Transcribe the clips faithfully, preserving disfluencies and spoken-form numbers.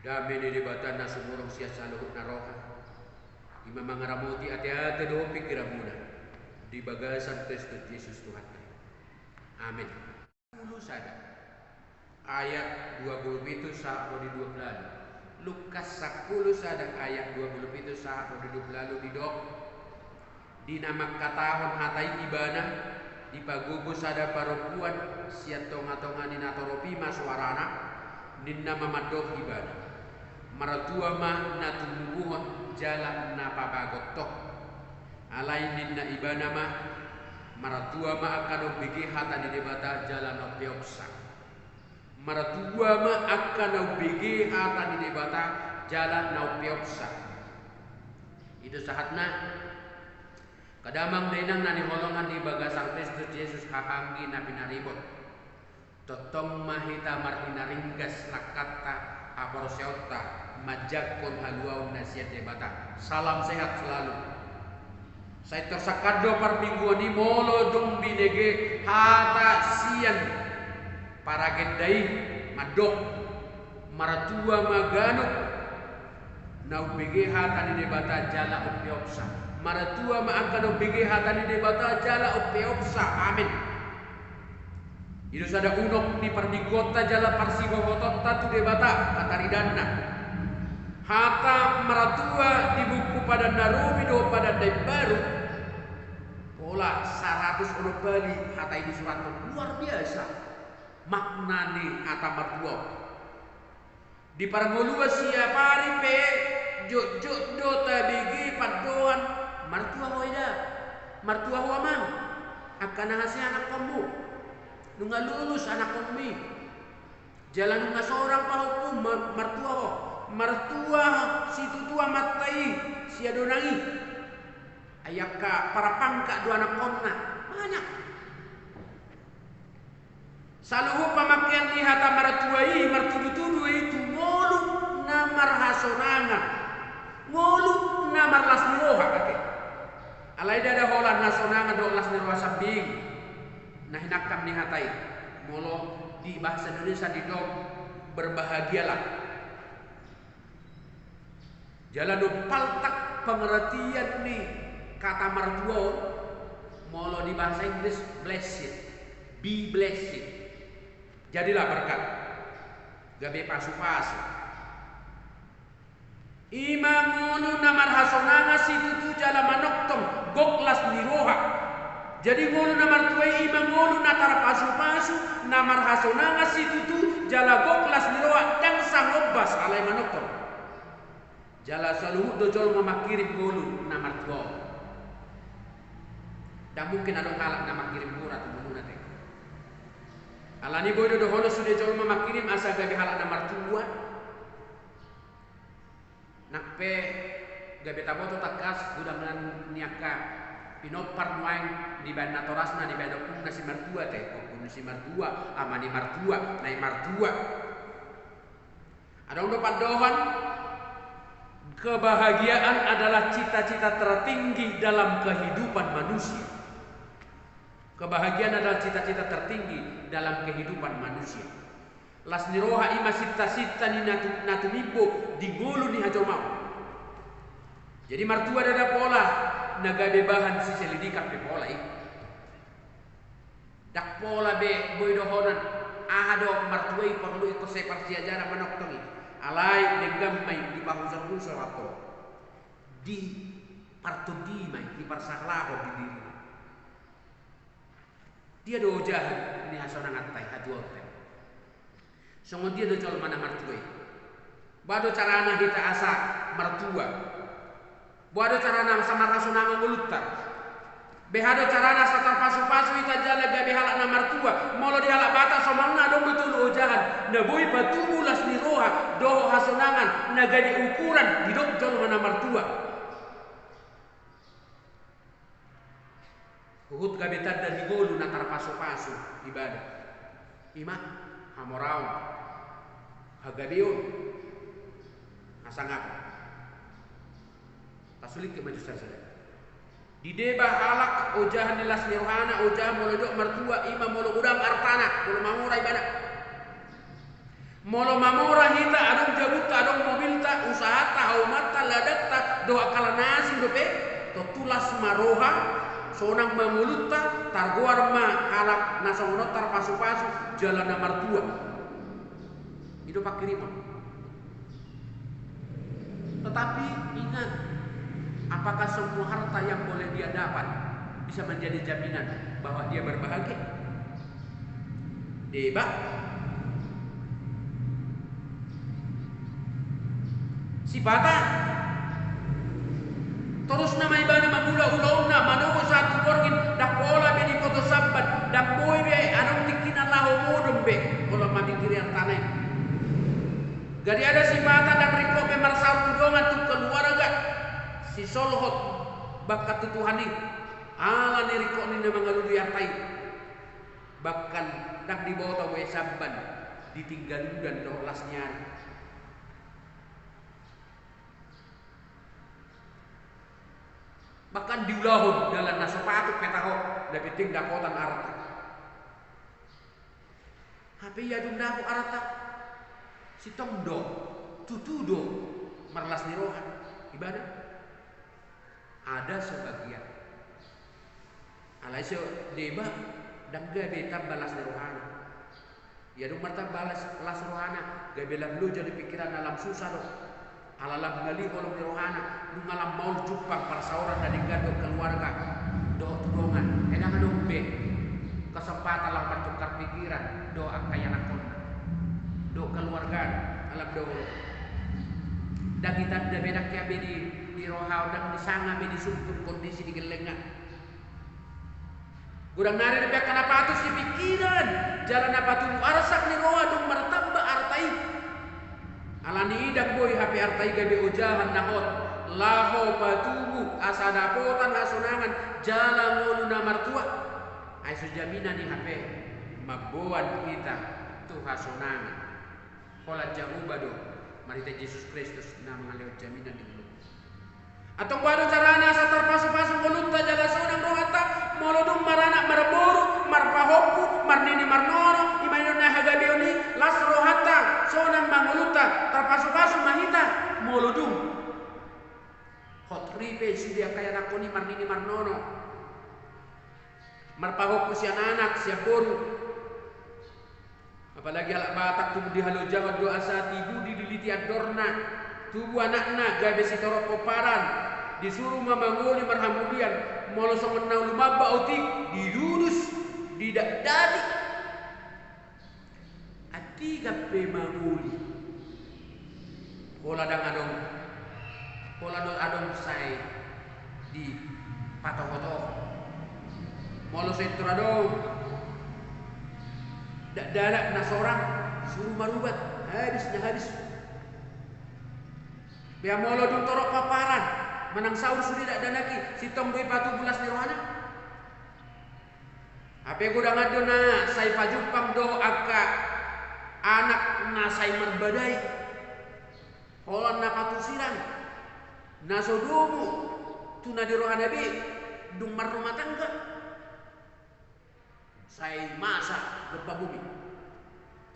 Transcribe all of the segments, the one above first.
Dame ni Debata na sumurung sian saluhutna roha, i ma mangaramoti ateate dohot pingkiranmuna di bagasan Kristus Jesus Tuhanta. Amen. Sampulu sada ayat dua pulu pitu sahat ro di dua pulu ualu. Lukas sampulu sada ayat dua pulu pitu sahat ro di dua pulu ualu didok: Di na mangkatahon hata i ibana, dipagogo sada parompuan sian tongatonga ni natorop i ma soarana, ninna ma mandok ibana: Martua ma na tumubuhon jala na pabagot ho. Alai ninna ibana ma: Martua ma angka na umbege hata ni Debata jala na umpeopsa. Martua ma angka na umbege hata ni Debata jala na umpeopsa. I do sahatna. Angka damang dainang na hinaholongan di bagasan Kristus Jesus, haha anggi na pinaribot. Tongtong ma hita marhinaringgas langkanta, haporseaonta, manjangkon haluaon na sian Debata. Salam sehat selalu. Sai tarsangkap do parmingguon i molo dung binege hata sian paragenda i mandok: Martua ma ganup na umbege hata ni Debata jala umpeopsa. Martua ma angka na umbege hata ni Debata jala umpeopsa. Amen. I do sada unok ni pardinggonta jala parsihohotonta tu Debata, hataridanna. Hata martua di buku Padan na Robi dohot Padan na Imbaru, pola saratus onom bali hata i disurathon. Luar biasa makna ni hata martua on. Di parngoluan siapari pe jotjot do tabege pandohan: Martua ho eda, martua ho amang, angka na hasea anakkonmu, nunga lulus anakkonmi, jala nunga sorang pahompum, mar-, martua ho. Martua situtu amanta i, sia donang i. Ai angka parpangkat do anakkonna, banyak. Saluhut pamakkean ni hata martua i martudutudu i tu ngolu na marhasonangan, ngolu na marlas ni roha, ate. Alai ndada holan hasonangan dohot las ni roha sambing na hinangkap ni hata i. Molo di bahasa Indonesia didok berbahagialah. Jala dung paltak pengertian ni kata martua on, molo di bahasa Inggris, blessed. Be blessed. Jadilah berkat. Gabe pasupasu. I ma ngolu na marhasonangan situtu jala manongtong, gok las ni roha. Jadi ngolu na martua i, i ma ngolu na tarpasupasu, na marhasonangan situtu jala gok las ni roha, ndang sangombas alai manongtong. Jala saluhut do jolma mangkirim ngolu na martua on. Ndang mungkin adong halak na mangkirim mura tu ngoluna, ate. Alani boi do dohonon sude jolma mangkirim asa gabe halak na martua. Nang pe gabe taboto tangkas godang ni angka pinompar nuaeng dibaen natorasna, dibaen ompungna si martua, ate, ompung ni si martua, ama ni martua, nai martua. Adong do pandohan, kebahagiaan adalah cita-cita tertinggi dalam kehidupan manusia. Kebahagiaan adalah cita-cita tertinggi dalam kehidupan manusia. Las ni roha i ma sintasinta ni na tu-, na tumimbo di ngolu ni hajolmaon. Jadi martua ndada pola na gabe bahan siselidikan pe pola i. Ndang pola be boi dohonon aha do martua i, porlu ingkon sai parsiajaran manongtong i. Alai denggan ma i dipahusorhusor antong. Dipartondi ma i, diparsahalahon di diri. Dia do ojahan ni hasonanganta i, hatuaonta i? Songon dia do jolma na martua i? Boha do carana hita asa martua? Boha do carana asa marhasonangan ngolunta? Boha do carana asa tarpasupasu hita jala gabe halak na martua? Molo di halak Batak somalna adong do tolu ojahan na boi patubu las ni roha dohot hasonangan na gabe ukuran didok jolma na martua. Huhut gabe tanda ni ngolu na tarpasupasu ibana. I ma hamoraon, hagabeon, hasangapon. Tasulingkit ma jo sada-sada. Di deba halak ojahan ni las ni rohana, ojahan molo didok martua, i ma molo godang artana, molo mamora ibana. Molo mamora hita, adong jabunta, adong mobilta, usahanta, haumanta, ladangta, dohot angka na asing dope, tontu las ma roha, sonang ma ngolunta, targoar ma halak na songon on tarpasupasu jala na martua. I do panghirimon. Tetapi ingat, apakah semua harta yang boleh dia dapat bisa menjadi jaminan bahwa dia berbahagia? Deba. Sipata. Torus nama ibana mangula ulaonna, manogot sahat tu borngin, ndang pola be diboto sambat, ndang boi be adong tingkina laho modom be, molo mamingkiri artana i. Gari ada sipata ndang ringkot be marsaor tu dongan, tu keluarga. Sisolhot bahkan tu Tuhan i, ala ni ringkot ni na mangalului arta i. Bahkan ndang diboto be sambat, ditinggal udan dohot las ni ari. Bahkan diulahon dalan na so patut pe taho, na penting dapotan arta. Hape ia dung dapot arta, sintong do, tutu do marlas ni roha ibana. Ada sebagian. Alai so deba, ndang gabe tamba las ni rohana. Ia dung martamba las, las rohana, gabe lam loja do pingkiranna, lam susah do. Ala lam ngali holong ni rohana, nunga lam maol jumpang parsaoran na denggan dohot keluarga, dohot tu dongan. Ai ndang adong be kesempatan laho manukar pingkiran dohot angka ianakhonna, dohot keluargana, ala lam do holong. Ndang itanda be, ndang hea be di, di roha, ndang disanga be, disungkun kondisi di gellengna. Godang nari dope angka na patus di pingkiran jala na patubu arsak ni roha dung martamba arta i. Ala ni i ndang boi hape arta i gabe ojahan na hot laho patubu asa dapotan hasonangan jala ngolu na martua. Ai so jaminan i hape mamboan hita tu hasonangan. Holan Jahowa do marhite Jesus Kristus na mangalehon jaminan di ngolu. Antong boha do carana asa tarpasupasu ngolunta jala sonang rohanta? Molo dung maranak marboru, marpahompu, marnini marnono, i ma na hagabeon i, las rohanta, sonang ma ngolunta, tarpasupasu ma hita. Molo dung hot ripe sude angka ianakhon i marnini marnono, marpahompu sian anak, sian boru. Apalagi halak Batak tubu di halojahan do asa tibu dililiti andorna, tubu anakna gabe sitorop pomparan, disuru ma mangoli marhamulian, molo songon na ulu mamba otik, didudus, didakdaki. Antigan pe mangoli. Pola ndang adong, pola do adong sai dipatohotoho. Molo sai tor adong dakdanak na sorang, disuru marubat, habis na habis. Bea molo dung torop pomparan manang saur sude dakdanak i, sintong do i patubu las ni rohana? Hape godang do na sai pajumpang dohot angka anak na sai marbadai. Holan na patusirang, na so domu tu na di rohana be dung marrumah tangga. Sai masa gempa bumi.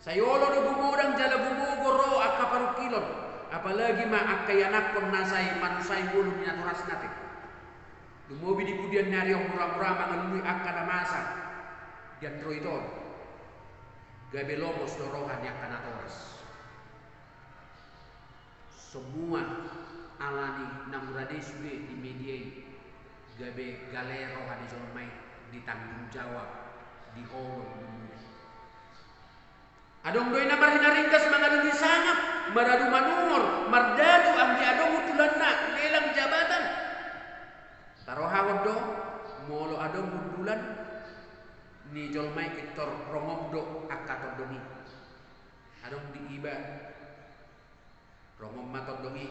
Sai olo do gumodang jala gumogo ro angka parungkilon, apalagi ma angka ianakhon na sai manusai ngolu ni natorasna pe. Lumobi di pudian ni ari on mura-mura mangalului angka na masa di androit on. Gabe lomos do roha ni angka natoras. Semua ala ni na murada i sude di media i, gabe gale roha ni jolma i ditanggung jawab, diholong, dimuji. Adong do i na marhinaringgas mangalului sangap, maradu manungor, mardatu anggiat adong hundulanna, lelang jabatan. Tarohahon do, molo adong hundulan ni jolma i pintor rongom do angka tondong i. Adong di iba, rongom ma tondong i,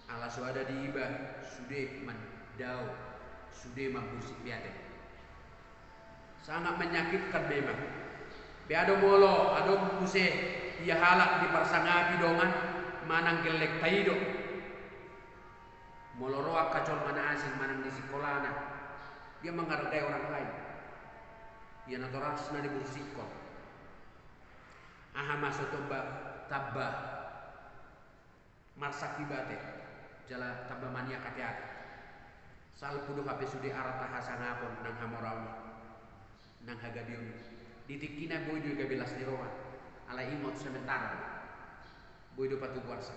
ala so ada di iba sude mandao, sude mambursik be ate. Sangat menyakitkan memang. Bea do molo adong muse ia halak diparsangapi dongan manang gellengta i do. Molo ro angka jolma na asing manang di sikolana, dia menghargai orang lain. Ia natorasna dibursikhon. Aha ma so tamba, tamba marsangkibate jala tamba maniak ateate? Salpu do hape sude arta hasangapon nang hamoraon i, nang hagabeon i. Di tingkina boi do i gabe las ni roha. Alai ingot, sementara do. Boi do patubuan sa.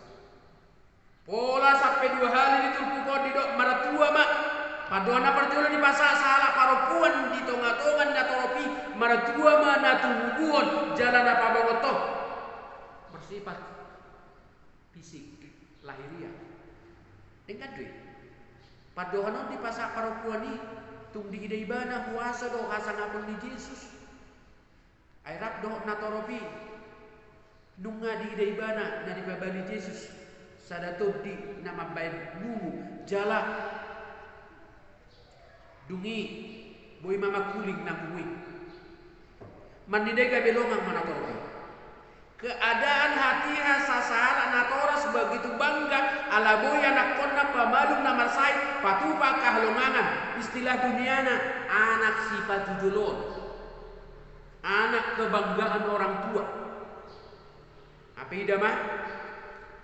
Pola sampe dua hali di turpuk on didok martua ma. Pandohan na parjolo dipasahat sahalak parompuan di tonga-tonga ni natorop i, martua ma na tumubuhon jala na pabangothon. Bersifat fisik, lahiriah. Denggan do i. Pandohan on dipasahat parompuan i, tung diida ibana huaso do hasangapon ni Jesus. Ai rap dohot natorop i, nunga diida ibana na dipabali Jesus sada tondi na mambahen nungu, jala dung i boi ma mangkuling nungu i. Marnida i gabe longang ma natorop i. Keadaan hatiha sasahalak natoras begitu bangga ala boi anakkonna pamalum na marsahit, patupa angka halongangan, istilah duniana, anak sipatujoloon. Anak kebanggaan orang tua. Hape ida ma,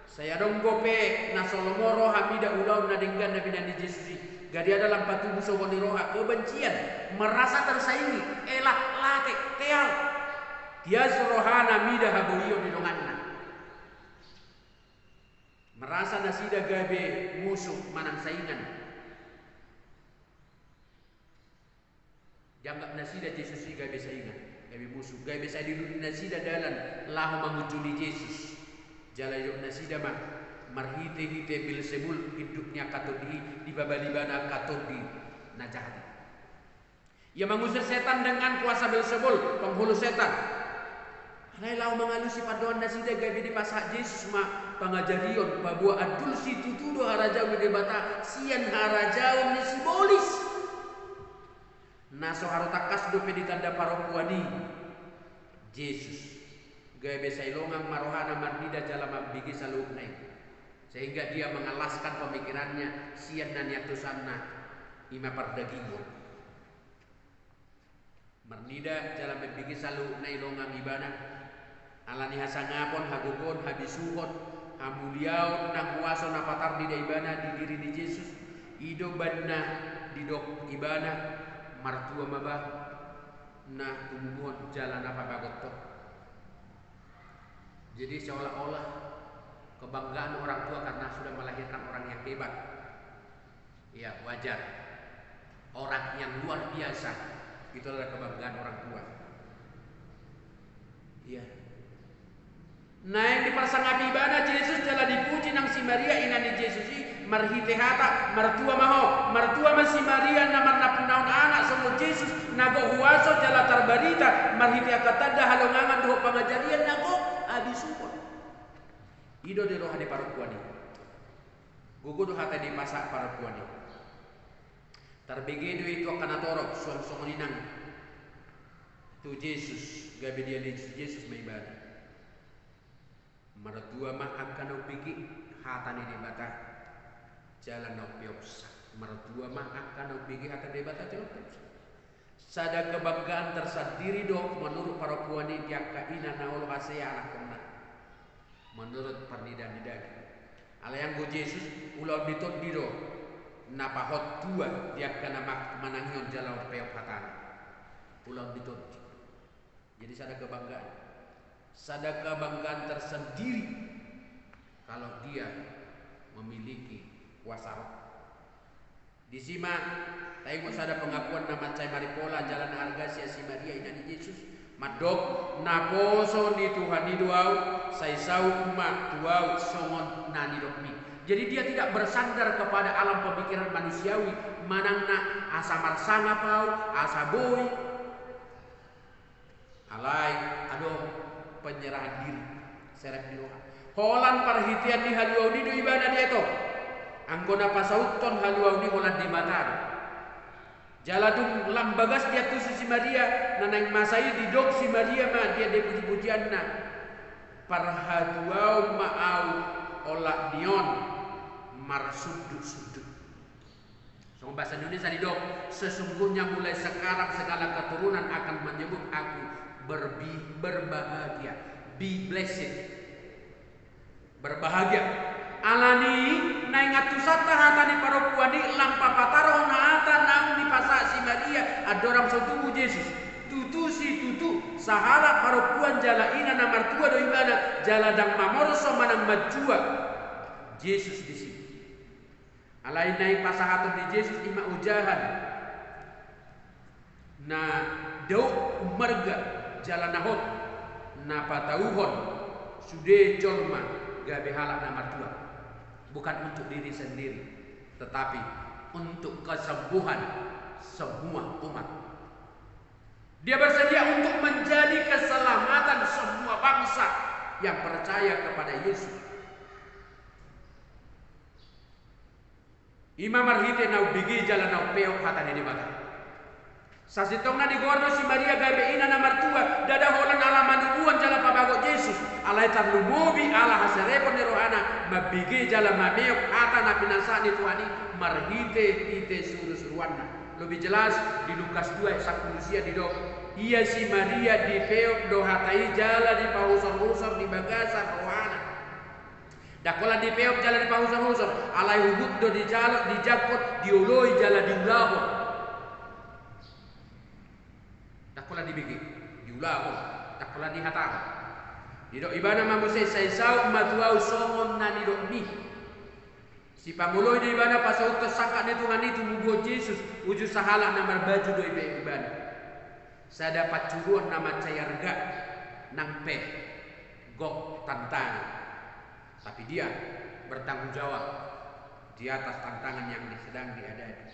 sai adong dope na so lomo roha mida ulaon na denggan na binahen ni Jesus i. Gari ada lam patubu songon i roha kebencian, merasa tersaingi, elak, late, teal. Tias rohana mida habohion ni donganna. Merasa nasida gabe musuh manang saingan. Dianggap nasida Jesus i gabe saingan, gabe musuh, gabe sai dilului nasida dalan laho mangunjuli Jesus. Jala didok nasida ma, marhite-hite Belzebul, induk ni angka tondi i, dipabali ibana angka tondi na jahat i. Ia mangusir setan dengan kuasa Belzebul, penghulu setan. Alai laho mangalusi pandohan nasida gabe dipasahat Jesus ma pangajarion, paboa andul situtu do harajaon ni Debata sian harajaon ni sibolis. Na so haru tangkas dope ditanda parompuan i Jesus, gabe sai longang ma rohana marnida jala mambege saluhutna i, sehingga dia mengalaskan pemikirannya sian na niantusanna, i ma pardagingon. Marnida jala mambege saluhutna i longang ibana, ala ni hasangapon, hagogoon, habisuhon, hamuliaon nang huaso na patar diida ibana di diri ni Jesus. I do baen na didok ibana, martua ma ba na tumubuhon jala na pabangothon. Jadi seolah-olah kebanggaan orang tua karena sudah melahirkan orang yang hebat. Ya, wajar. Orang yang luar biasa, itu adalah kebanggaan orang tua. Iya. Naeng diparsangapi ibana Jesus jala dipuji nang si Maria ina ni Jesus i marhite hata, martua ma ho, martua ma si Maria na marnampunampunon anak songon Jesus, na gok huaso jala tarbarita marhite angka tanda halongangan dohot pangajarion na gok habisuhon. I do di roha ni parompuan i. Gogo do hata dipasahat parompuan i. Tarbege do i tu angka natorop, suang songon i nang tu Jesus, gabe dialehon Jesus ma ibana. Martua ma angka na umbege hata ni Debata jala na umpeopsa. Martua ma angka na umbege hata ni Debata jala na umpeopsa. Sada kebanggaan tersendiri do menurut parompuan i di angka ina na olo hasea anakkonna. Menurut parnidaan ni daging. Alai anggo Jesus, ulaon ni tondi do na pahot tua di angka na ma-, manangihon jala umpeop hatana. Ulaon ni tondi. Jadi sada kebanggaan. Sada kebanggaan tersendiri kalau dia memiliki kuasa roh. Disi ma taingot sada pengakuan na mansai maripola jala na arga sian si Maria ina ni Jesus. Mandok, naposo ni Tuhan i do ahu, sai saut ma tu ahu songon na nidokmi. Jadi dia tidak bersandar kepada alam pemikiran manusiawi, manang na asa marsangap ahu, asa boi. Alai adong penyerahan diri, serep ni roha. Holan parhitean ni haluaon i do ibana dietong. Anggo na pasauthon haluaon i holan Debata do. Jala dung lam bagas diantusi si Maria, na naeng masa i didok si Maria ma di ende pujipujianna. Parhatuaon ma ahu olat ni on marsundut-sundut. Songon bahasa Indonesia didok, sesungguhnya mulai sekarang segala keturunan akan menyebut aku berbi-, berbahagia. Be blessed. Berbahagia. Alani i, na ingatusanta hata ni parompuan i lam papatarhon hata naung dipasahat si Maria andorang so tubu Jesus. Tutu situtu, sahalak parompuan jala ina na martua do ibana, jala ndang mamorso manang manjua Jesus disi. Alai na pasahaton ni Jesus i ma ojahan na dao ummarga jala na hot na patauhon sude jolma gabe halak na martua, bukan untuk diri sendiri, tetapi untuk kesembuhan semua umat. Dia bersedia untuk menjadi keselamatan semua bangsa yang percaya kepada Yesus. I ma marhite na umbege jala na umpeop hata ni Debata. Sasintongna digoar do si Maria gabe ina na martua, ndada holan ala manubuhon jala pabagot Jesus, alai tarlumobi ala haserepon ni rohana mambege jala mameop hata na pinasahat ni Tuhan i marhitehite surusuruanna. Lebih jelas di Lukas dua ayat sampulu sia didok, ia si Maria dipeop do hata i jala dipahusorhusor di bagasan rohana. Ndang holan dipeop jala dipahusorhusor, alai huhut do dijalo, dijangkon, dioloi jala diulahon. Ndang holan dibege, diulahon, ndang holan dihatahon. Didok ibana ma muse, sai saut ma tu ahu songon na nidokmi. Sipangoloi do ibana pasauthon sangkap ni Tuhan i, tumubuhon Jesus, uju sahalak na marbaju do ipe ibana. Sada pansuruon na mansai arga nang pe gok tantangan. Tapi dia bertanggung jawab di atas tantangan yang sedang dihadapi.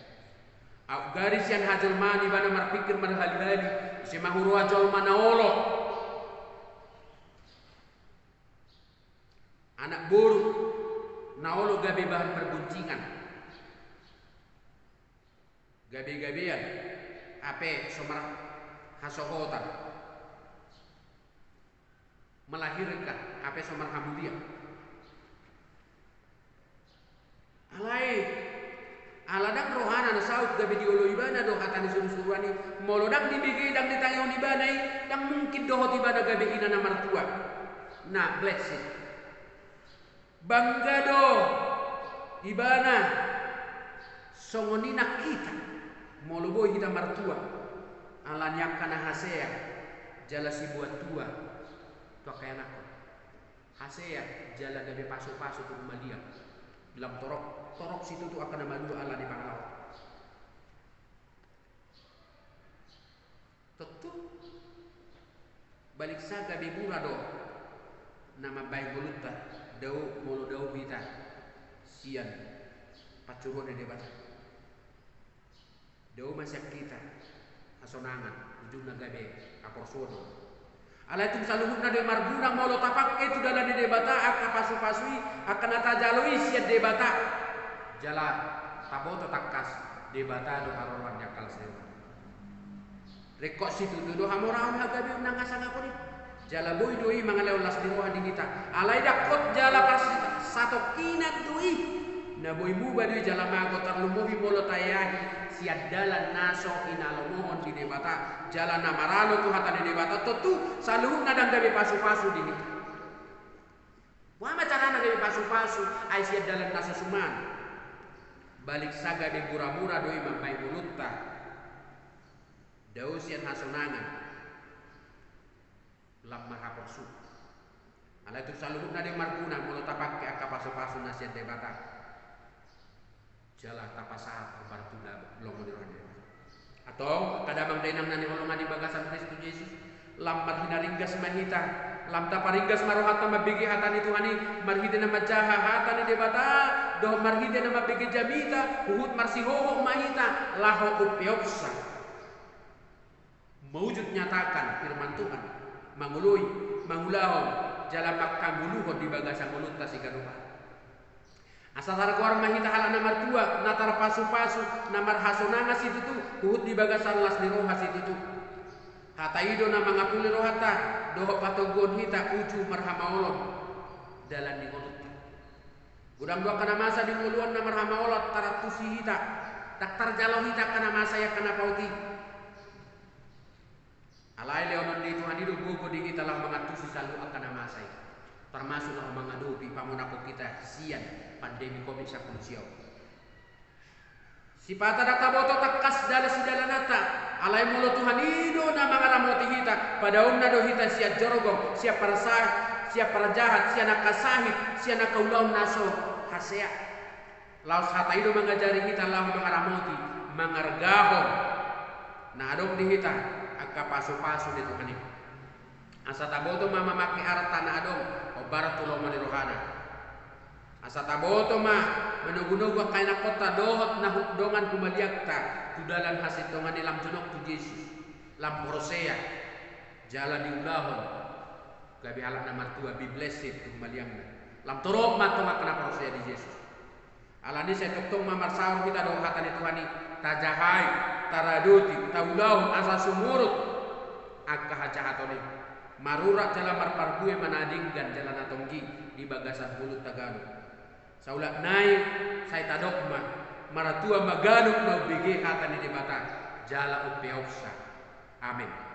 Aut gari sian hajolmaan ibana marpingkir marhali-hali, ise ma huroha jolma na olo. Anak boru na olo gabe bahan perboncingan. Gabe-gabean, hape so marhasohotan. Melahirkan, hape so marhamulian. Alai, ala ndang rohana na saut gabe dioloi ibana do hata ni surusuruan i, molo ndang dibege, ndang ditangihon ibana i, ndang mungkin dohot ibana gabe ina na martua. Na blessed. Bangga do ibana songon i nang hita, molo boi hita martua, ala ni angka na hasea jala siboan tua tu angka ianakhon. Hasea jala gabe pasupasu tu humaliang. Lam torop, torop situtu angka na malua ala ni pangalaho. Tontu, balik sa gabe mura do na mambahen ngolunta, dao molo dao hita sian pansuruon ni Debata. Dao ma sian hita hasonangan, ujungna gabe haporsuon. Alai tung saluhutna do i marguna molo tapangke tu dalan ni Debata angka pasupasu i, angka na tajalo i sian Debata. Jala taboto tangkas Debata do haroroan ni angka las ni roha. Ringkot situtu do hamoraon hagabeon nang hasangapon i. Jala boi do i mangalehon las ni roha di hita. Alai dangkot jala parsatongkinan do i. Na boi muba do i jala mago, tarlumobi molo taeahi sian dalan na so hinalomohon ni Debata, jala na maralo tu hata ni Debata, tontu saluhutna ndang gabe pasupasu di hita. Boha ma carana gabe pasupasu, ai sian dalan na so suman. Balik sa gabe muramura do i mambahen ngolunta. Dao sian hasonangan. Lam marhaporsu. Alai tung saluhutna do i marguna molo tapangke angka pasupasu na sian Debata. Jala tapasahat hombar tu lomo ni roha ni Debata. Antong, angka damang dainang na hinaholongan di bagasan Kristus Jesus, lam marhinaringgas ma hita, lam taparinggas ma rohanta mambege hata ni Tuhan i, marhite na manjaha hata ni Debata, dohot marhite na mambege jamita, huhut marsihohot ma hita laho umpeopsa. Mewujud nyatakan firman Tuhan, mangoloi, mangulahon, jala mangkangoluhon di bagasan ngolunta siganup ari. Asa targoar ma hita halak na martua, na tarpasupasu, na marhasonangan situtu, huhut di bagasan las ni roha situtu. Hata i do na mangapuli rohanta, dohot patoguhon hita uju marhamaolon dalan ni ngolunta. Godang do angka na masa di ngolu on na marhamaolon tarantusi hita, ndang tarjalo hita angka na masa i, angka na paut i. Alai lehonon ni Tuhan i do gogo di hita laho mangantusi saluhut angka na masa i, termasuk laho mangadopi pamonanghon hita sian pandemi covid sampulu sia on. Sipata ndang taboto tangkas jala sidalananta, alai molo Tuhan i do na mangaramoti hita, padaonna do hita sian jorgong, sian parsa-, sian parjahat, sian angka sahit, sian angka ulaon na so hasea. Laos hata i do mangajari hita laho mangaramoti, mangargahon na adong di hita angka pasupasu ni Tuhan i. Asa taboto ma mamangke arta na adong hombar tu lomo ni rohana. Asa taboto ma manogunogu angka ianakhonta dohot na hu-, dongan humaliangta tu dalan hasintongan i, lam jonok tu Jesus, lam porsea, jala diulahon gabe halak na martua, be blessed tu humaliangna. Lam torop ma antong angka na porsea di Jesus. Alani i sai tongtong ma marsaor hita dohot hata ni Tuhan i, tajahai, taradoti, taulahon asa sumurut angka hajahaton i. Marurat jala marparbue ma na denggan jala na tonggi di bagasan ngolunta ganup. Saulak nai, sai tadok ma, martua ma ganup na umbege hata ni Debata jala umpeopsa. Amen.